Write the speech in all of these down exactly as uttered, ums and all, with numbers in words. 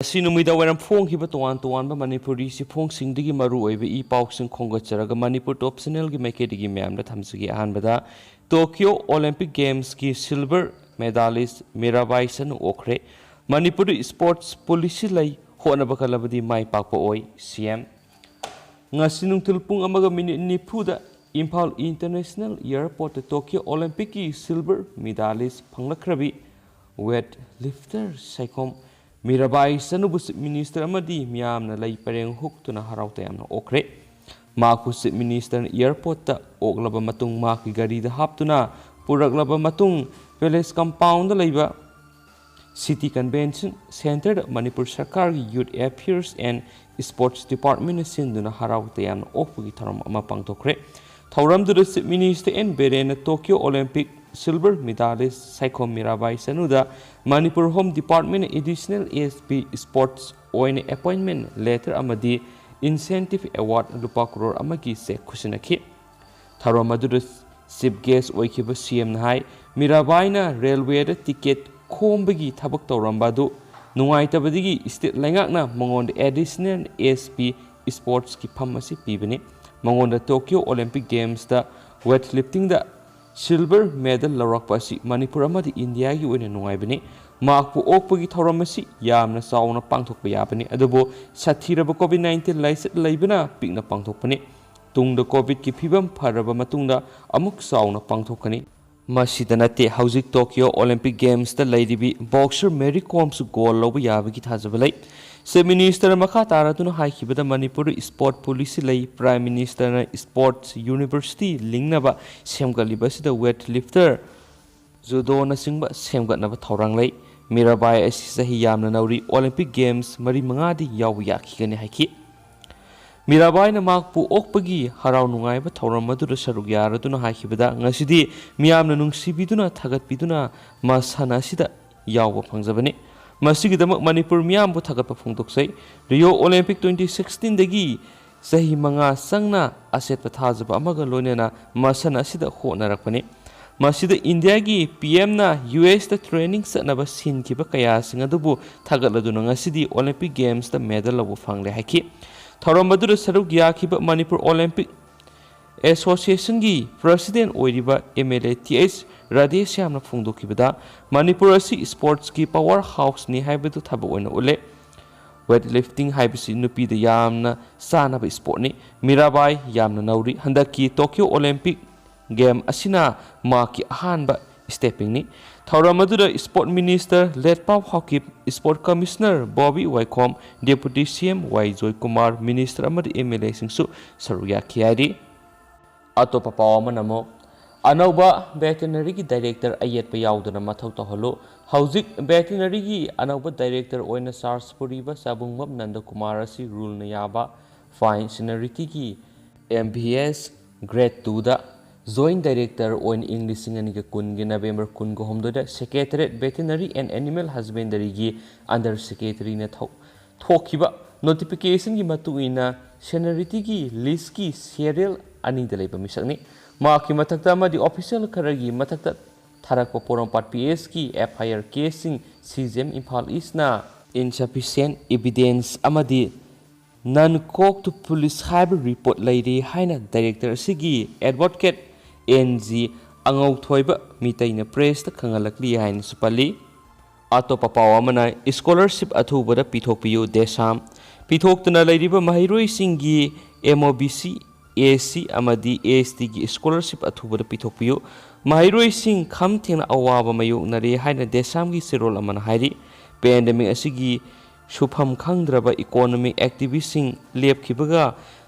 ꯉꯁꯤ ꯅꯨꯃꯤꯗꯥꯡ ꯋꯥꯏꯔꯝ ꯐꯣꯡꯈꯤꯕ ꯇꯣꯉꯥꯟ ꯇꯣꯉꯥꯟꯕ ꯃꯅꯤꯄꯨꯔꯤ ꯆꯦꯐꯣꯡꯁꯤꯡꯗꯒꯤ ꯃꯔꯨ ꯑꯣꯏꯕ ꯏ ꯄꯥꯎꯁꯤꯡ ꯈꯣꯝꯒꯠꯆꯔꯒ ꯃꯅꯤꯄꯨꯔ ꯇꯣꯞ ꯆꯦꯅꯦꯜꯒꯤ ꯃꯥꯏꯀꯩꯗꯒꯤ ꯃꯌꯥꯝꯗ ꯊꯝꯖꯒꯦ꯫ ꯑꯍꯥꯟꯕꯗ, ꯇꯣꯀꯤꯌꯣ ꯑꯣꯂꯤꯝꯄꯤꯛ ꯒꯦꯝꯁꯀꯤ ꯁꯤꯜꯚꯔ ꯃꯦꯗꯥꯂꯤꯁ ꯃꯤꯔꯥꯕꯥꯏ ꯆꯅꯨ ꯑꯣꯛꯈ꯭ꯔꯦ꯫ ꯃꯅꯤꯄꯨꯔꯗ ꯁ꯭ꯄꯣꯔꯠꯁ ꯄꯣꯂꯤꯁꯤ ꯂꯩ, ꯍꯣꯠꯅꯕ ꯀꯜꯂꯕꯗꯤ ꯃꯥꯏ ꯄꯥꯛꯄ ꯑꯣꯏ, ꯁꯤ ꯑꯦꯝ꯫ ꯉꯁꯤ ꯅꯨꯡꯊꯤꯜ ꯄꯨꯡ ꯑꯃꯒ ꯃꯤꯅꯤꯠ ꯅꯤꯐꯨꯗ ꯏꯝꯐꯥꯜ ꯏꯟꯇꯔꯅꯦꯁꯅꯦꯜ ꯑꯦꯌꯔꯄꯣꯔꯠꯇ ꯇꯣꯀꯤꯌꯣ ꯑꯣꯂꯤꯝꯄꯤꯛꯀꯤ ꯁꯤꯜꯚꯔ ꯃꯤꯗꯥꯂꯤꯁ ꯐꯪꯂꯛꯈ꯭ꯔꯕꯤ ꯋꯦꯠ ꯂꯤꯐꯇꯔ ꯁꯥꯏꯈꯣꯝ ꯃꯤꯔꯥꯕꯥꯏ ꯆꯅꯨꯕꯨ ꯆꯤꯐ ꯃꯤꯅꯤꯁꯇꯔ ꯑꯃꯗꯤ ꯃꯤꯌꯥꯝꯅ ꯂꯩ ꯄꯔꯦꯡ ꯍꯨꯛꯇꯨꯅ ꯍꯔꯥꯎ ꯇꯌꯥꯝꯅ ꯑꯣꯛꯈ꯭ꯔꯦ꯫ ꯃꯍꯥꯛꯄꯨ ꯆꯤꯐ ꯃꯤꯅꯤꯁꯇꯔꯅ ꯑꯦꯌꯔꯄꯣꯔꯠꯇ ꯑꯣꯛꯂꯕ ꯃꯇꯨꯡ ꯃꯍꯥꯛꯀꯤ ꯒꯥꯔꯤꯗ ꯍꯥꯞꯇꯨꯅ ꯄꯨꯔꯛꯂꯕ ꯃꯇꯨꯡ ꯄꯦꯂꯦꯁ ꯀꯝꯄꯥꯎꯟꯗ ꯂꯩꯕ ꯁꯤꯇꯤ ꯀꯟꯚꯦꯟꯁꯟ ꯁꯦꯟꯇꯔꯗ ꯃꯅꯤꯄꯨꯔ ꯁꯔꯀꯥꯔꯒꯤ ꯌꯨꯠ ꯑꯦꯐꯤꯌꯔꯁ ꯑꯦꯟ ꯁ꯭ꯄꯣꯔꯠꯁ ꯗꯤꯄꯥꯔꯠꯃꯦꯟꯅ ꯁꯤꯟꯗꯨꯅ ꯍꯔꯥꯎ ꯇꯌꯥꯝꯅ ꯑꯣꯛꯄꯒꯤ ꯊꯧꯔꯝ ꯑꯃ ꯄꯥꯡꯊꯣꯛꯈ꯭ꯔꯦ꯫ ꯊꯧꯔꯝꯗꯨꯗ ꯆꯤꯐ ꯃꯤꯅꯤꯁꯇꯔ ꯑꯦꯟ ꯕꯤꯔꯦꯟꯅ Tokyo Olympic silver medalist Saikhom Mirabai ꯆꯅꯨꯗ ꯃꯅꯤꯄꯨꯔ ꯍꯣꯝ ꯗꯤꯄꯥꯔꯠꯃꯦꯟꯅ ꯑꯦꯗꯤꯁꯅꯦꯜ ꯑꯦꯁ ꯄꯤ ꯁ꯭ꯄꯣꯔꯠꯁ ꯑꯣꯏꯅ ꯑꯦꯄꯣꯏꯟꯃꯦꯟ ꯂꯦꯇꯔ ꯑꯃꯗꯤ ꯏꯟꯁꯦꯟꯇꯤꯚ ꯑꯦꯋꯥꯔꯗ ꯂꯨꯄꯥ ꯀ꯭ꯔꯣꯔ ꯑꯃꯒꯤ ꯆꯦꯛ ꯈꯨꯠꯁꯤꯟꯅꯈꯤ꯫ ꯊꯧꯔꯝ ꯑꯗꯨꯗ ꯆꯤꯐ ꯒꯦꯁ ꯑꯣꯏꯈꯤꯕ ꯁꯤ ꯑꯦꯝꯅ ꯍꯥꯏ, ꯃꯤꯔꯥꯕꯥꯏꯅ ꯔꯦꯜꯋꯦꯗ ꯇꯤꯀꯦꯠ ꯈꯣꯝꯕꯒꯤ ꯊꯕꯛ ꯇꯧꯔꯝꯕ ꯑꯗꯨ ꯅꯨꯡꯉꯥꯏꯇꯕꯗꯒꯤ ꯁ꯭ꯇꯦꯠ ꯂꯩꯉꯥꯛꯅ ꯃꯉꯣꯟꯗ ꯑꯦꯗꯤꯁꯅꯦꯜ ꯑꯦꯁ ꯄꯤ ꯁ꯭ꯄꯣꯔꯠꯁꯀꯤ ꯐꯝ ꯑꯁꯤ ꯄꯤꯕꯅꯤ꯫ ꯃꯉꯣꯟꯗ ꯇꯣꯀꯤꯌꯣ ꯑꯣꯂꯤꯝꯄꯤꯛ ꯒꯦꯝꯁꯇ ꯋꯦꯠ ꯂꯤꯐꯇꯤꯡꯗ ꯁꯤꯜꯚꯔ ꯃꯦꯗꯜ ꯂꯧꯔꯛꯄ ꯑꯁꯤ ꯃꯅꯤꯄꯨꯔ ꯑꯃꯗꯤ ꯏꯟꯗꯤꯌꯥꯒꯤ ꯑꯣꯏꯅ ꯅꯨꯡꯉꯥꯏꯕꯅꯤ꯫ ꯃꯍꯥꯛꯄꯨ ꯑꯣꯛꯄꯒꯤ ꯊꯧꯔꯝ ꯑꯁꯤ ꯌꯥꯝꯅ ꯆꯥꯎꯅ ꯄꯥꯡꯊꯣꯛꯄ ꯌꯥꯕꯅꯤ, ꯑꯗꯨꯕꯨ ꯁꯥꯊꯤꯔꯕ ꯀꯣꯚꯤꯗ ꯅꯥꯏꯟꯇꯤꯟ ꯂꯥꯏꯆꯠ ꯂꯩꯕꯅ ꯄꯤꯛꯅ ꯄꯥꯡꯊꯣꯛꯄꯅꯤ꯫ ꯇꯨꯡꯗ ꯀꯣꯚꯤꯗꯀꯤ ꯐꯤꯕꯝ ꯐꯔꯕ ꯃꯇꯨꯡꯗ ꯑꯃꯨꯛ ꯆꯥꯎꯅ ꯄꯥꯡꯊꯣꯛꯀꯅꯤ꯫ ꯃꯁꯤꯗ ꯅꯠꯇꯦ, ꯍꯧꯖꯤꯛ ꯇꯣꯀꯤꯌꯣ ꯑꯣꯂꯤꯝꯄꯤꯛ ꯒꯦꯝꯁꯇ ꯂꯩꯔꯤꯕꯤ ꯕꯣꯛꯁꯔ ꯃꯦꯔꯤ ꯀꯣꯝꯁꯨ ꯒꯣꯜ ꯂꯧꯕ ꯌꯥꯕꯒꯤ ꯊꯥꯖꯕ ꯂꯩ꯫ ꯆꯤꯐ ꯃꯤꯅꯤꯁꯇꯔ ꯃꯈꯥ ꯇꯥꯔꯗꯨꯅ ꯍꯥꯏꯈꯤꯕꯗ, ꯃꯅꯤꯄꯨꯔꯗ ꯁ꯭ꯄꯣꯔꯠ ꯄꯣꯂꯤꯁꯤ ꯂꯩ꯫ ꯄ꯭ꯔꯥꯏꯝ ꯃꯤꯅꯤꯁꯇꯔꯅ ꯁ꯭ꯄꯣꯔꯠꯁ ꯌꯨꯅꯤꯚꯔꯁꯤꯇꯤ ꯂꯤꯡꯅꯕ ꯁꯦꯝꯒꯠꯂꯤꯕ ꯑꯁꯤꯗ ꯋꯦꯠ ꯂꯤꯐꯇꯔ, ꯖꯨꯗꯣꯅꯆꯤꯡꯕ ꯁꯦꯝꯒꯠꯅꯕ ꯊꯧꯔꯥꯡ ꯂꯩ꯫ ꯃꯤꯔꯥꯕꯥꯏ ꯑꯁꯤ ꯆꯍꯤ ꯌꯥꯝꯅ ꯅꯧꯔꯤ꯫ ꯑꯣꯂꯤꯝꯄꯤꯛ ꯒꯦꯝꯁ ꯃꯔꯤ ꯃꯉꯥꯗꯤ ꯌꯥꯎꯕ ꯌꯥꯈꯤꯒꯅꯤ ꯍꯥꯏꯈꯤ꯫ ꯃꯤꯔꯥꯕꯥꯏꯅ ꯃꯍꯥꯛꯄꯨ ꯑꯣꯛꯄꯒꯤ ꯍꯔꯥꯎ ꯅꯨꯡꯉꯥꯏꯕ ꯊꯧꯔꯝ ꯑꯗꯨꯗ ꯁꯔꯨꯛ ꯌꯥꯔꯗꯨꯅ ꯍꯥꯏꯈꯤꯕꯗ, ꯉꯁꯤꯗꯤ ꯃꯤꯌꯥꯝꯅ ꯅꯨꯡꯁꯤꯕꯤꯗꯨꯅ ꯊꯥꯒꯠꯄꯤꯗꯨꯅ ꯃꯁꯥꯟꯅ ꯑꯁꯤꯗ ꯌꯥꯎꯕ ꯐꯪꯖꯕꯅꯤ꯫ ꯃꯁꯤꯒꯤꯗꯃꯛ ꯃꯅꯤꯄꯨꯔ ꯃꯤꯌꯥꯝꯕꯨ ꯊꯥꯒꯠꯄ ꯐꯣꯡꯗꯣꯛꯆꯩ꯫ ꯔꯤꯑꯣ ꯑꯣꯂꯤꯝꯄꯤꯛ ꯇ꯭ꯋꯦꯟꯇꯤ ꯁꯤꯛꯁꯇꯤꯟꯗꯒꯤ ꯆꯍꯤ ꯃꯉꯥ ꯆꯪꯅ ꯑꯆꯦꯠꯄ ꯊꯥꯖꯕ ꯑꯃꯒ ꯂꯣꯏꯅꯅ ꯃꯁꯥꯟꯅ ꯑꯁꯤꯗ ꯍꯣꯠꯅꯔꯛꯄꯅꯤ꯫ ꯃꯁꯤꯗ ꯏꯟꯗꯤꯌꯥꯒꯤ ꯄꯤ ꯑꯦꯝꯅ ꯌꯨ ꯑꯦꯁꯇ ꯇ꯭ꯔꯦꯅꯤꯡ ꯆꯠꯅꯕ ꯁꯤꯟꯈꯤꯕ ꯀꯌꯥꯁꯤꯡ ꯑꯗꯨꯕꯨ ꯊꯥꯒꯠꯂꯗꯨꯅ ꯉꯁꯤꯗꯤ ꯑꯣꯂꯤꯝꯄꯤꯛ ꯒꯦꯝꯁꯇ ꯃꯦꯗꯜ ꯂꯧꯕ ꯐꯪꯂꯦ ꯍꯥꯏꯈꯤ꯫ ꯊꯧꯔꯝ ꯑꯗꯨꯗ ꯁꯔꯨꯛ ꯌꯥꯈꯤꯕ ꯃꯅꯤꯄꯨꯔ ꯑꯣꯂꯤꯝꯄꯤꯛ ꯑꯦꯁꯣꯁꯤꯌꯦꯁꯟꯒꯤ ꯄ꯭ꯔꯁꯤꯗꯦꯟ ꯑꯣꯏꯔꯤꯕ M L A T H ꯔꯥꯙꯦꯁ꯭ꯌꯥꯝꯅ ꯐꯣꯡꯗꯣꯛꯈꯤꯕꯗ, ꯃꯅꯤꯄꯨꯔ ꯑꯁꯤ ꯏꯁꯄꯣꯔꯠꯁꯀꯤ ꯄꯥꯋꯔ ꯍꯥꯎꯁꯅꯤ ꯍꯥꯏꯕꯗꯨ ꯊꯕꯛ ꯑꯣꯏꯅ ꯎꯠꯂꯦ꯫ ꯋꯦꯠ ꯂꯤꯐꯇꯤꯡ ꯍꯥꯏꯕꯁꯤ ꯅꯨꯄꯤꯗ ꯌꯥꯝꯅ ꯆꯥꯅꯕ ꯏꯁꯄꯣꯔꯠꯅꯤ꯫ ꯃꯤꯔꯥꯕꯥꯏ ꯌꯥꯝꯅ ꯅꯧꯔꯤ꯫ ꯍꯟꯗꯛꯀꯤ ꯇꯣꯀꯤꯌꯣ ꯑꯣꯂꯤꯝꯄꯤꯛ ꯒꯦꯝ ꯑꯁꯤꯅ ꯃꯍꯥꯛꯀꯤ ꯑꯍꯥꯟꯕ ꯁ꯭ꯇꯦꯄꯤꯡꯅꯤ꯫ ꯊꯧꯔꯝ ꯑꯗꯨꯗ sport minister ꯂꯦꯠꯄꯥꯎ Haokip, sport commissioner Bobby ꯋꯥꯏꯈꯣꯝ, ꯗꯦꯄꯨꯇꯤ ꯁꯤ ꯑꯦꯝ ꯋꯥꯏ ꯖꯣꯏꯀꯨꯃꯥꯔ, ꯃꯤꯅꯤꯁꯇꯔ ꯑꯃꯗꯤ ꯑꯦꯝ ꯑꯦꯜ ꯑꯦꯁꯤꯡꯁꯨ ꯁꯔꯨꯛ ꯌꯥꯈꯤ ꯍꯥꯏꯔꯤ꯫ ꯑꯇꯣꯞꯄ ꯄꯥꯎ ꯑꯃꯅ ꯑꯃꯨꯛ, ꯑꯅꯧꯕ ꯚꯦꯇꯦꯅꯔꯤꯒꯤ ꯗꯥꯏꯔꯦꯛꯇꯔ ꯑꯌꯦꯠꯄ ꯌꯥꯎꯗꯅ ꯃꯊꯧ ꯇꯧꯍꯜꯂꯨ꯫ ꯍꯧꯖꯤꯛ ꯚꯦꯇꯦꯅꯔꯤꯒꯤ ꯑꯅꯧꯕ ꯗꯥꯏꯔꯦꯛꯇꯔ ꯑꯣꯏꯅ ꯆꯥꯔꯖ ꯄꯨꯔꯤꯕ ꯆꯥꯕꯨꯡꯕꯝ ꯅꯟꯗꯀꯨꯃꯥꯔ ꯑꯁꯤ ꯔꯨꯜꯅ ꯌꯥꯕ ꯐꯥꯏꯟ ꯁꯦꯅꯔꯤꯇꯤꯒꯤ ꯑꯦꯝ ꯚꯤ ꯑꯦꯁ ꯒ꯭ꯔꯦꯗ ꯇꯨꯗ ꯖꯣꯏꯟ ꯗꯥꯏꯔꯦꯛꯇꯔ ꯑꯣꯏꯅ ꯏꯪ ꯂꯤꯁꯤꯡ ꯑꯅꯤꯒ ꯀꯨꯟꯒꯤ ꯅꯕꯦꯝꯕꯔ ꯀꯨꯟꯒ ꯍꯨꯝꯗꯣꯏꯗ ꯁꯦꯀ꯭ꯔꯦꯇꯔꯦꯠ ꯚꯦꯇꯦꯅꯔꯤ ꯑꯦꯟ ꯑꯦꯅꯤꯃꯦꯜ ꯍꯁꯕꯦꯟꯗꯔꯤꯒꯤ ꯑꯟꯗꯔ ꯁꯦꯀ꯭ꯔꯦꯇꯔꯤꯅ ꯊꯣꯛ-, ꯊꯣꯛꯈꯤꯕ ꯅꯣꯇꯤꯐꯤꯀꯦꯁꯟꯒꯤ ꯃꯇꯨꯡ ꯏꯟꯅ ꯁꯦꯅꯔꯤꯇꯤꯒꯤ ꯂꯤꯁꯀꯤ ꯁꯦꯔꯤꯌꯦꯜ ꯑꯅꯤꯗ ꯂꯩꯕ ꯃꯤꯁꯛꯅꯤ꯫ ꯃꯍꯥꯛꯀꯤ ꯃꯊꯛꯇ ꯑꯃꯗꯤ ꯑꯣꯐꯤꯁꯤꯌꯦꯜ ꯈꯔꯒꯤ ꯃꯊꯛꯇ ꯊꯥꯔꯛꯄ ꯄꯣꯔꯣꯝꯄꯥꯠ ꯄꯤ ꯑꯦꯁꯀꯤ ꯑꯦꯐ ꯑꯥꯏ ꯑꯥꯔ ꯀꯦꯁꯁꯤꯡ ꯁꯤ ꯖꯤ ꯑꯦꯝ ꯏꯝꯐꯥꯜ ꯏꯁꯅ insufficient evidence ꯑꯃꯗꯤ non-cooped police ꯍꯥꯏꯕ ꯔꯤꯄꯣꯔꯠ ꯂꯩꯔꯤ ꯍꯥꯏꯅ ꯗꯥꯏꯔꯦꯛꯇꯔ ꯑꯁꯤꯒꯤ ꯑꯦꯗꯚꯣꯀꯦꯠ ꯑꯦꯟ ꯖꯤ ꯑꯉꯧꯊꯣꯏꯕ ꯃꯤꯇꯩꯅ ꯄ꯭ꯔꯦꯁꯇ ꯈꯪꯍꯜꯂꯛꯂꯤ ꯍꯥꯏꯅꯁꯨ ꯄꯜꯂꯤ꯫ ꯑꯇꯣꯞꯄ ꯄꯥꯎ ꯑꯃꯅ, ꯁ꯭ꯀꯣꯂꯔꯁꯤꯞ ꯑꯊꯨꯕꯗ ꯄꯤꯊꯣꯛꯄꯤꯌꯨ, ꯗꯦꯁꯥꯝ꯫ ꯄꯤꯊꯣꯛꯇꯨꯅ ꯂꯩꯔꯤꯕ ꯃꯍꯩꯔꯣꯏꯁꯤꯡꯒꯤ M O B C, S C ꯑꯃꯗꯤ ꯑꯦꯁ ꯇꯤꯒꯤ ꯁ꯭ꯀꯣꯂꯔꯁꯤꯞ ꯑꯊꯨꯕꯗ ꯄꯤꯊꯣꯛꯄꯤꯌꯨ꯫ ꯃꯍꯩꯔꯣꯏꯁꯤꯡ ꯈꯝ ꯊꯦꯡꯅ ꯑꯋꯥꯕ ꯃꯥꯌꯣꯛꯅꯔꯦ ꯍꯥꯏꯅ ꯗꯦꯁꯥꯝꯒꯤ ꯆꯦꯔꯣꯜ ꯑꯃꯅ ꯍꯥꯏꯔꯤ꯫ ꯄꯦꯟꯗꯦꯃꯤꯛ ꯑꯁꯤꯒꯤ ꯁꯨꯐꯝ ꯈꯪꯗ꯭ꯔꯕ ꯏꯀꯣꯅꯣꯃꯤꯛ ꯑꯦꯛꯇꯤꯚꯤꯁꯁꯤꯡ ꯂꯦꯞꯈꯤꯕꯒ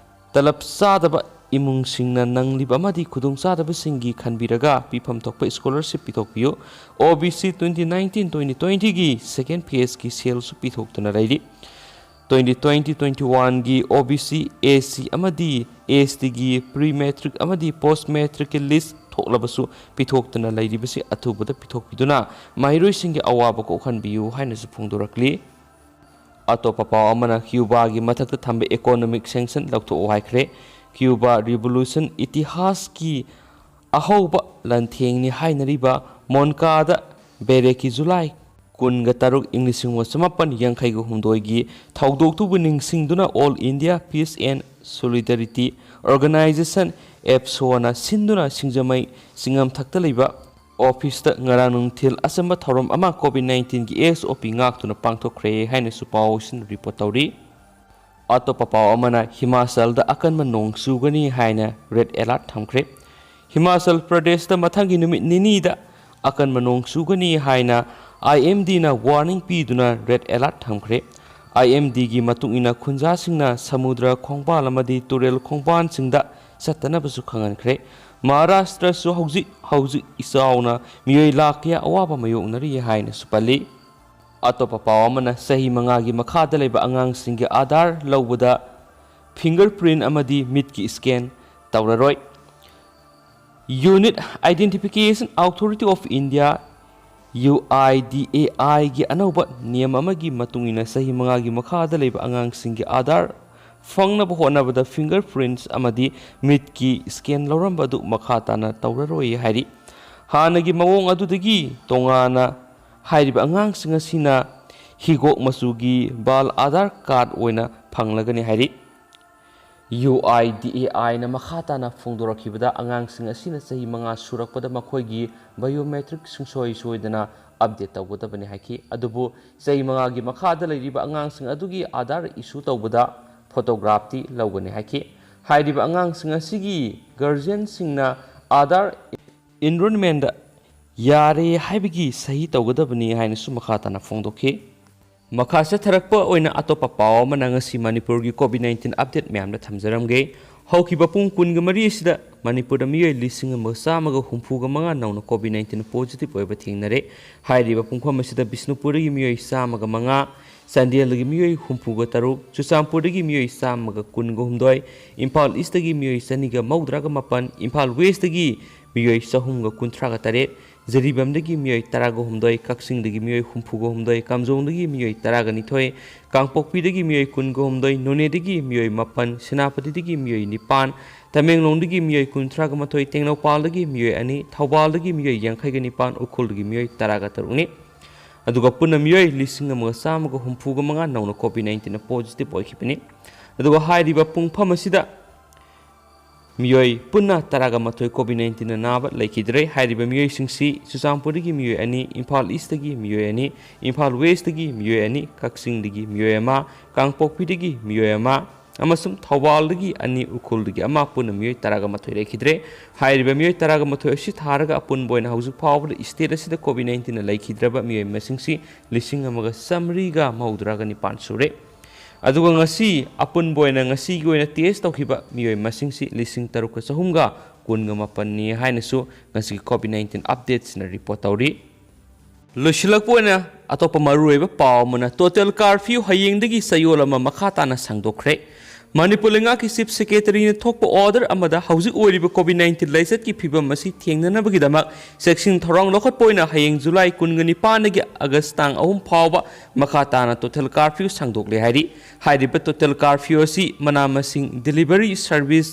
ꯇꯂꯕ ꯆꯥꯗꯕ ꯏꯃꯨꯡꯁꯤꯡꯅ ꯅꯪꯂꯤꯕ ꯑꯃꯗꯤ ꯈꯨꯗꯣꯡꯆꯥꯗꯕꯁꯤꯡꯒꯤ ꯈꯟꯕꯤꯔꯒ ꯄꯤꯐꯝ ꯊꯣꯛꯄ ꯁ꯭ꯀꯣꯂꯔꯁꯤꯞ ꯄꯤꯊꯣꯛꯄꯤꯌꯨ꯫ ꯑꯣ B C twenty nineteen twenty twentyꯒꯤ second phaseꯀꯤ ꯁꯦꯜꯁꯨ ꯄꯤꯊꯣꯛꯇꯨꯅ ꯂꯩꯔꯤ꯫ Twenty twenty twenty oneꯒꯤ ꯑꯣ ꯕꯤ ꯁꯤ, ꯑꯦꯁ ꯁꯤ ꯑꯃꯗꯤ ꯑꯦꯁ ꯇꯤꯒꯤ pre matric ꯑꯃꯗꯤ post matricꯀꯤ list ꯊꯣꯛꯂꯕꯁꯨ ꯄꯤꯊꯣꯛꯇꯨꯅ ꯂꯩꯔꯤꯕꯁꯤ ꯑꯊꯨꯕꯗ ꯄꯤꯊꯣꯛꯄꯤꯗꯨꯅ ꯃꯍꯩꯔꯣꯏꯁꯤꯡꯒꯤ ꯑꯋꯥꯕ ꯀꯣꯛꯍꯟꯕꯤꯌꯨ ꯍꯥꯏꯅꯁꯨ ꯐꯣꯡꯗꯣꯔꯛꯂꯤ꯫ ꯑꯇꯣꯞꯄ ꯄꯥꯎ ꯑꯃꯅ, ꯀ꯭ꯌꯨꯕꯥꯒꯤ ꯃꯊꯛꯇ ꯊꯝꯕ economic sanction ꯂꯧꯊꯣꯛꯎ ꯍꯥꯏꯈ꯭ꯔꯦ꯫ ꯀ꯭ꯌꯨꯕꯥ revolution ꯏꯇꯤꯍꯥꯁꯀꯤ ꯑꯍꯧꯕ ꯂꯥꯟꯊꯦꯡꯅꯤ ꯍꯥꯏꯅꯔꯤꯕ ꯃꯣꯟꯀꯥꯗ ꯕꯦꯔꯦꯀꯤ ꯖꯨꯂꯥꯏ ꯀꯨꯟꯒ ꯇꯔꯨꯛ ꯏꯪ ꯂꯤꯁꯤꯡ ꯑꯃ ꯆꯃꯥꯄꯟ ꯌꯥꯡꯈꯩꯒ ꯍꯨꯝꯗꯣꯏꯒꯤ ꯊꯧꯗꯣꯛꯇꯨꯕꯨ ꯅꯤꯡꯁꯤꯡꯗꯨꯅ All India Peace and Solidarity Organization, APSOꯅ ꯁꯤꯟꯗꯨꯅ ꯁꯤꯡꯖꯃꯩ ꯆꯤꯡꯉꯝꯊꯛꯇ ꯂꯩꯕ ꯑꯣꯐꯤꯁꯇ ꯉꯔꯥꯡ ꯅꯨꯡꯊꯤꯜ ꯑꯆꯝꯕ ꯊꯧꯔꯝ ꯑꯃ COVID nineteenꯒꯤ SOP ꯉꯥꯛꯇꯨꯅ ꯄꯥꯡꯊꯣꯛꯈ꯭ꯔꯦ ꯍꯥꯏꯅꯁꯨ ꯄꯥꯎꯁꯤꯡ ꯔꯤꯄꯣꯔꯠ ꯇꯧꯔꯤ꯫ ꯑꯇꯣꯞꯄ ꯄꯥꯎ ꯑꯃꯅ ꯍꯤꯃꯥꯆꯜꯗ ꯑꯀꯟꯕ ꯅꯣꯡ ꯆꯨꯒꯅꯤ ꯍꯥꯏꯅ red alert ꯊꯝꯈ꯭ꯔꯦ꯫ ꯍꯤꯃꯥꯆꯜ ꯄ꯭ꯔꯗꯦꯁꯇ ꯃꯊꯪꯒꯤ ꯅꯨꯃꯤꯠ ꯅꯤꯅꯤꯗ ꯑꯀꯟꯕ ꯅꯣꯡ ꯆꯨꯒꯅꯤ ꯍꯥꯏꯅ IMDꯅ warning ꯄꯤꯗꯨꯅ red alert ꯊꯝꯈ꯭ꯔꯦ꯫ IMDꯒꯤ ꯃꯇꯨꯡ ꯏꯟꯅ ꯈꯨꯟꯖꯥꯁꯤꯡꯅ ꯁꯃꯨꯗ꯭ꯔ ꯈꯣꯡꯕꯥꯜ ꯑꯃꯗꯤ ꯇꯨꯔꯦꯜ ꯈꯣꯡꯕꯥꯜꯁꯤꯡꯗ ꯆꯠꯇꯅꯕꯁꯨ ꯈꯪꯍꯟꯈ꯭ꯔꯦ꯫ ꯃꯍꯥꯔꯥꯁꯇ꯭ꯔꯁꯨ ꯍꯧꯖꯤꯛ ꯍꯧꯖꯤꯛ ꯏꯆꯥꯎꯅ ꯃꯤꯑꯣꯏ ꯂꯥꯈ ꯀꯌꯥ ꯑꯋꯥꯕ ꯃꯥꯌꯣꯛꯅꯔꯤ ꯍꯥꯏꯅꯁꯨ ꯄꯜꯂꯤ꯫ ꯑꯇꯣꯞꯄ ꯄꯥꯎ ꯑꯃꯅ ꯆꯍꯤ ꯃꯉꯥꯒꯤ ꯃꯈꯥꯗ ꯂꯩꯕ ꯑꯉꯥꯡꯁꯤꯡꯒꯤ ꯑꯥꯙꯥꯔ ꯂꯧꯕꯗ fingerprint ꯑꯃꯗꯤ ꯃꯤꯠꯀꯤ scan ꯇꯧꯔꯔꯣꯏ꯫ Unique Identification Authority of India, UIDAIꯒꯤ ꯑꯅꯧꯕ ꯅꯤꯌꯝ ꯑꯃꯒꯤ ꯃꯇꯨꯡ ꯏꯟꯅ ꯆꯍꯤ ꯃꯉꯥꯒꯤ ꯃꯈꯥꯗ ꯂꯩꯕ ꯑꯉꯥꯡꯁꯤꯡꯒꯤ ꯑꯥꯙꯥꯔ ꯐꯪꯅꯕ ꯍꯣꯠꯅꯕꯗ fingerprints ꯑꯃꯗꯤ ꯃꯤꯠꯀꯤ scan ꯂꯧꯔꯝꯕ ꯑꯗꯨ ꯃꯈꯥ ꯇꯥꯅ ꯇꯧꯔꯔꯣꯏ ꯍꯥꯏꯔꯤ꯫ ꯍꯥꯟꯅꯒꯤ ꯃꯑꯣꯡ ꯑꯗꯨꯗꯒꯤ ꯇꯣꯉꯥꯟꯅ ꯍꯥꯏꯔꯤꯕ ꯑꯉꯥꯡꯁꯤꯡ ꯑꯁꯤꯅ ꯍꯤꯒꯣꯛ ꯃꯆꯨꯒꯤ ꯕꯥꯜ ꯑꯥꯙꯥꯔ ꯀꯥꯔꯗ ꯑꯣꯏꯅ ꯐꯪꯂꯒꯅꯤ ꯍꯥꯏꯔꯤ꯫ UIDAIꯅ ꯃꯈꯥ ꯇꯥꯅ ꯐꯣꯡꯗꯣꯔꯛꯈꯤꯕꯗ ꯑꯉꯥꯡꯁꯤꯡ ꯑꯁꯤꯅ ꯆꯍꯤ ꯃꯉꯥ ꯁꯨꯔꯛꯄꯗ ꯃꯈꯣꯏꯒꯤ biometric ꯁꯨꯡꯁꯣꯏ ꯁꯣꯏꯗꯅ update ꯇꯧꯒꯗꯕꯅꯤ ꯍꯥꯏꯈꯤ꯫ ꯑꯗꯨꯕꯨ ꯆꯍꯤ ꯃꯉꯥꯒꯤ ꯃꯈꯥꯗ ꯂꯩꯔꯤꯕ ꯑꯉꯥꯡꯁꯤꯡ ꯑꯗꯨꯒꯤ ꯑꯥꯙꯥꯔ issue ꯇꯧꯕꯗ photograph ꯇꯤ ꯂꯧꯒꯅꯤ ꯍꯥꯏꯈꯤ꯫ ꯍꯥꯏꯔꯤꯕ ꯑꯉꯥꯡꯁꯤꯡ ꯑꯁꯤꯒꯤ guardianꯁꯤꯡꯅ ꯑꯥꯙꯥꯔ enrollmentꯗ ꯌꯥꯔꯦ ꯍꯥꯏꯕꯒꯤ ꯁꯍꯤ ꯇꯧꯒꯗꯕꯅꯤ ꯍꯥꯏꯅꯁꯨ ꯃꯈꯥ ꯇꯥꯅ ꯐꯣꯡꯗꯣꯛꯈꯤ꯫ ꯃꯈꯥ ꯆꯠꯊꯔꯛꯄ ꯑꯣꯏꯅ ꯑꯇꯣꯞꯄ ꯄꯥꯎ ꯑꯃꯅ ꯉꯁꯤ ꯃꯅꯤꯄꯨꯔꯒꯤ COVID nineteen update ꯃꯌꯥꯝꯗ ꯊꯝꯖꯔꯝꯒꯦ꯫ ꯍꯧꯈꯤꯕ ꯄꯨꯡ ꯀꯨꯟꯒ ꯃꯔꯤ ꯑꯁꯤꯗ ꯃꯅꯤꯄꯨꯔꯗ ꯃꯤꯑꯣꯏ ꯂꯤꯁꯤꯡ ꯑꯃꯒ ꯆꯥꯝꯃꯒ ꯍꯨꯝꯐꯨꯒ ꯃꯉꯥ ꯅꯧꯅ COVID nineteen positive ꯑꯣꯏꯕ ꯊꯦꯡꯅꯔꯦ꯫ ꯍꯥꯏꯔꯤꯕ ꯄꯨꯡꯐꯝ ꯑꯁꯤꯗ ꯕꯤꯁꯅꯨꯄꯨꯔꯗꯒꯤ ꯃꯤꯑꯣꯏ ꯆꯥꯝꯃꯒ ꯃꯉꯥ, ꯆꯥꯟꯗꯦꯜꯗꯒꯤ ꯃꯤꯑꯣꯏ ꯍꯨꯝꯐꯨꯒ ꯇꯔꯨꯛ, ꯆꯨꯔꯆꯥꯟꯄꯨꯔꯗꯒꯤ ꯃꯤꯑꯣꯏ ꯆꯥꯝꯃꯒ ꯀꯨꯟꯒ ꯍꯨꯝꯗꯣꯏ, ꯏꯝꯐꯥꯜ ꯏꯁꯇꯒꯤ ꯃꯤꯑꯣꯏ ꯆꯅꯤꯒ ꯃꯧꯗ꯭ꯔꯥꯒ ꯃꯥꯄꯟ, ꯏꯝꯐꯥꯜ ꯋꯦꯁꯇꯒꯤ ꯃꯤꯑꯣꯏ ꯆꯍꯨꯝꯒ ꯀꯨꯟꯊ꯭ꯔꯥꯒ ꯇꯔꯦꯠ, ꯖꯤꯔꯤꯕꯥꯝꯗꯒꯤ ꯃꯤꯑꯣꯏ ꯇꯔꯥꯒ ꯍꯨꯝꯗꯣꯏ, ꯀꯛꯆꯤꯡꯗꯒꯤ ꯃꯤꯑꯣꯏ ꯍꯨꯝꯐꯨꯒ ꯍꯨꯝꯗꯣꯏ, ꯀꯥꯝꯖꯣꯡꯗꯒꯤ ꯃꯤꯑꯣꯏ ꯇꯔꯥꯒ ꯅꯤꯊꯣꯏ, ꯀꯥꯡꯄꯣꯛꯄꯤꯗꯒꯤ ꯃꯤꯑꯣꯏ ꯀꯨꯟꯒ ꯍꯨꯝꯗꯣꯏ, ꯅꯣꯅꯦꯗꯒꯤ ꯃꯤꯑꯣꯏ ꯃꯥꯄꯟ, ꯁꯦꯅꯥꯄꯇꯤꯗꯒꯤ ꯃꯤꯑꯣꯏ ꯅꯤꯄꯥꯟ, ꯇꯃꯦꯡꯂꯣꯡꯗꯒꯤ ꯃꯤꯑꯣꯏ ꯀꯨꯟꯊ꯭ꯔꯥꯒ ꯃꯥꯊꯣꯏ, ꯇꯦꯡꯅꯧꯄꯥꯜꯗꯒꯤ ꯃꯤꯑꯣꯏ ꯑꯅꯤ, ꯊꯧꯕꯥꯜꯗꯒꯤ ꯃꯤꯑꯣꯏ ꯌꯥꯡꯈꯩꯒ ꯅꯤꯄꯥꯟ, ꯎꯈ꯭ꯔꯨꯜꯗꯒꯤ ꯃꯤꯑꯣꯏ ꯇꯔꯥꯒ ꯇꯔꯨꯛꯅꯤ꯫ ꯑꯗꯨꯒ ꯄꯨꯟꯅ ꯃꯤꯑꯣꯏ ꯂꯤꯁꯤꯡ ꯑꯃꯒ ꯆꯥꯝꯃꯒ ꯍꯨꯝꯐꯨꯒ ꯃꯉꯥ ꯅꯧꯅ COVID nineteenꯗ positive ꯑꯣꯏꯈꯤꯕꯅꯤ꯫ ꯑꯗꯨꯒ ꯍꯥꯏꯔꯤꯕ ꯄꯨꯡꯐꯝ ꯑꯁꯤꯗ ꯃꯤꯑꯣꯏ ꯄꯨꯟꯅ ꯇꯔꯥꯒ ꯃꯥꯊꯣꯏ COVID nineteenꯅ ꯅꯥꯕ ꯂꯩꯈꯤꯗ꯭ꯔꯦ꯫ ꯍꯥꯏꯔꯤꯕ ꯃꯤꯑꯣꯏꯁꯤꯡꯁꯤ ꯆꯨꯔꯆꯥꯟꯄꯨꯔꯗꯒꯤ ꯃꯤꯑꯣꯏ ꯑꯅꯤ, ꯏꯝꯐꯥꯜ ꯏꯁꯇꯒꯤ ꯃꯤꯑꯣꯏ ꯑꯅꯤ, ꯏꯝꯐꯥꯜ ꯋꯦꯁꯇꯒꯤ ꯃꯤꯑꯣꯏ ꯑꯅꯤ, ꯀꯛꯆꯤꯡꯗꯒꯤ ꯃꯤꯑꯣꯏ ꯑꯃ, ꯀꯥꯡꯄꯣꯛꯄꯤꯗꯒꯤ ꯃꯤꯑꯣꯏ ꯑꯃ, ꯑꯃꯁꯨꯡ ꯊꯧꯕꯥꯜꯗꯒꯤ ꯑꯅꯤ, ꯎꯈ꯭ꯔꯨꯜꯗꯒꯤ ꯑꯃ, ꯄꯨꯟꯅ ꯃꯤꯑꯣꯏ ꯇꯔꯥꯒ ꯃꯥꯊꯣꯏ ꯂꯩꯈꯤꯗ꯭ꯔꯦ꯫ ꯍꯥꯏꯔꯤꯕ ꯃꯤꯑꯣꯏ ꯇꯔꯥꯒ ꯃꯥꯊꯣꯏ ꯑꯁꯤ ꯊꯥꯔꯒ ꯑꯄꯨꯟꯕ ꯑꯣꯏꯅ ꯍꯧꯖꯤꯛ ꯐꯥꯎꯕꯗ state ꯑꯁꯤꯗ COVID nineteenꯅ ꯂꯩꯈꯤꯗ꯭ꯔꯕ ꯃꯤꯑꯣꯏ ꯃꯁꯤꯡꯁꯤ ꯂꯤꯁꯤꯡ ꯑꯃꯒ ꯆꯥꯃꯔꯤꯒ ꯃꯧꯗ꯭ꯔꯥꯒ ꯅꯤꯄꯥꯟ ꯁꯨꯔꯦ꯫ ꯑꯗꯨꯒ ꯉꯁꯤ ꯑꯄꯨꯟꯕ ꯑꯣꯏꯅ ꯉꯁꯤꯒꯤ ꯑꯣꯏꯅ test ꯇꯧꯈꯤꯕ ꯃꯤꯑꯣꯏ ꯃꯁꯤꯡꯁꯤ ꯂꯤꯁꯤꯡ ꯇꯔꯨꯛꯀ ꯆꯍꯨꯝꯒ ꯀꯨꯟꯒ ꯃꯥꯄꯟꯅꯤ ꯍꯥꯏꯅꯁꯨ ꯉꯁꯤꯒꯤ COVID nineteen updateꯁꯤꯅ report ꯇꯧꯔꯤ꯫ ꯂꯣꯏꯁꯤꯜꯂꯛꯄ ꯑꯣꯏꯅ ꯑꯇꯣꯞꯄ ꯃꯔꯨꯑꯣꯏꯕ ꯄꯥꯎ ꯑꯃꯅ, total curfew ꯍꯌꯦꯡꯗꯒꯤ ꯆꯌꯣꯜ ꯑꯃ ꯃꯈꯥ ꯇꯥꯅ ꯁꯥꯡꯗꯣꯛꯈ꯭ꯔꯦ꯫ ꯃꯅꯤꯄꯨꯔ ꯂꯩꯉꯥꯛꯀꯤ Chief Secretaryꯅ ꯊꯣꯛꯄ order ꯑꯃꯗ ꯍꯧꯖꯤꯛ ꯑꯣꯏꯔꯤꯕ COVID nineteen ꯂꯥꯏꯆꯠꯀꯤ ꯐꯤꯕꯝ ꯑꯁꯤ ꯊꯦꯡꯅꯅꯕꯒꯤꯗꯃꯛ ꯆꯦꯛꯁꯤꯟ ꯊꯧꯔꯥꯡ ꯂꯧꯈꯠꯄ ꯑꯣꯏꯅ ꯍꯌꯦꯡ July ꯀꯨꯟꯒ ꯅꯤꯄꯥꯟꯗꯒꯤ August ꯇꯥꯡ ꯑꯍꯨꯝ ꯐꯥꯎꯕ ꯃꯈꯥ ꯇꯥꯅ total curfew ꯁꯥꯡꯗꯣꯛꯂꯦ ꯍꯥꯏꯔꯤ꯫ ꯍꯥꯏꯔꯤꯕ total curfew ꯑꯁꯤ ꯃꯅꯥ ꯃꯁꯤꯡ delivery service,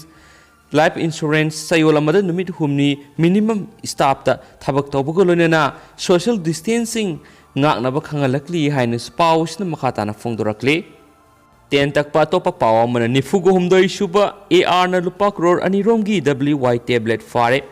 life insurance, ꯆꯌꯣꯜ ꯑꯃꯗ ꯅꯨꯃꯤꯠ ꯍꯨꯝꯅꯤ minimum staffꯇ ꯊꯕꯛ ꯇꯧꯕꯒ ꯂꯣꯏꯅꯅ social distancing ꯉꯥꯛꯅꯕ ꯈꯪꯍꯜꯂꯛꯂꯤ ꯍꯥꯏꯅꯁꯨ ꯄꯥꯎ ꯑꯁꯤꯅ ꯃꯈꯥ ꯇꯥꯅ ꯐꯣꯡꯗꯣꯔꯛꯂꯤ꯫ ꯇꯦꯟ ꯇꯛꯄ ꯑꯇꯣꯞꯄ ꯄꯥꯎ ꯑꯃꯅ, ꯅꯤꯐꯨꯒ ꯍꯨꯝꯗꯣꯏ ꯁꯨꯕ ARꯅ ꯂꯨꯄꯥ ꯀ꯭ꯔꯣꯔ ꯑꯅꯤ ꯔꯣꯝꯒꯤ WY tablet ꯐꯥꯔꯦ꯫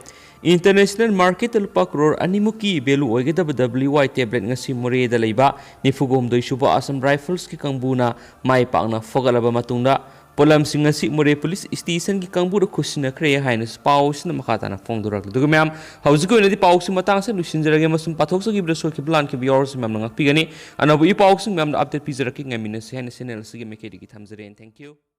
International marketꯇ ꯂꯨꯄꯥ ꯀ꯭ꯔꯣꯔ ꯑꯅꯤꯃꯨꯛꯀꯤ value ꯑꯣꯏꯒꯗꯕ WY tablet ꯉꯁꯤ ꯃꯣꯔꯦꯗ ꯂꯩꯕ ꯅꯤꯐꯨꯒ ꯍꯨꯝꯗꯣꯏ ꯁꯨꯕ Assam Riflesꯀꯤ ꯀꯥꯡꯕꯨꯅ ꯃꯥꯏ ꯄꯥꯛꯅ ꯐꯥꯒꯠꯂꯕ ꯃꯇꯨꯡꯗ, ꯄꯣꯠꯂꯝꯁꯤꯡ ꯑꯁꯤ ꯃꯣꯔꯦ police stationꯒꯤ ꯀꯥꯡꯕꯨꯗ ꯈꯨꯠꯁꯤꯟꯅꯈ꯭ꯔꯦ ꯍꯥꯏꯅꯁꯨ ꯄꯥꯎꯁꯤꯅ ꯃꯈꯥ ꯇꯥꯅ ꯐꯣꯡꯗꯣꯔꯛꯂꯤ꯫ ꯑꯗꯨꯒ ꯃꯌꯥꯝ, ꯍꯧꯖꯤꯛꯀꯤ ꯑꯣꯏꯅꯗꯤ ꯄꯥꯎꯁꯤ ꯃꯇꯥꯡꯁꯤꯗ ꯂꯣꯏꯁꯤꯟꯖꯔꯒꯦ ꯑꯃꯁꯨꯡ ꯄꯥꯊꯣꯛꯆꯈꯤꯕꯗ ꯁꯣꯏꯈꯤꯕ ꯂꯥꯟꯈꯤꯕ ꯌꯥꯎꯔꯁꯨ ꯃꯌꯥꯝꯅ ꯉꯥꯛꯄꯤꯒꯅꯤ꯫ ꯑꯅꯧꯕ ꯏ ꯄꯥꯎꯁꯤꯡ ꯃꯌꯥꯝꯅ update ꯄꯤꯖꯔꯛꯀꯦ꯫ ꯉꯥꯏꯃꯤꯟꯅꯁꯤ ꯍꯥꯏꯅ channel ꯑꯁꯤꯒꯤ ꯃꯥꯏꯀꯩꯗꯒꯤ ꯊꯝꯖꯔꯦ꯫ Thank you꯫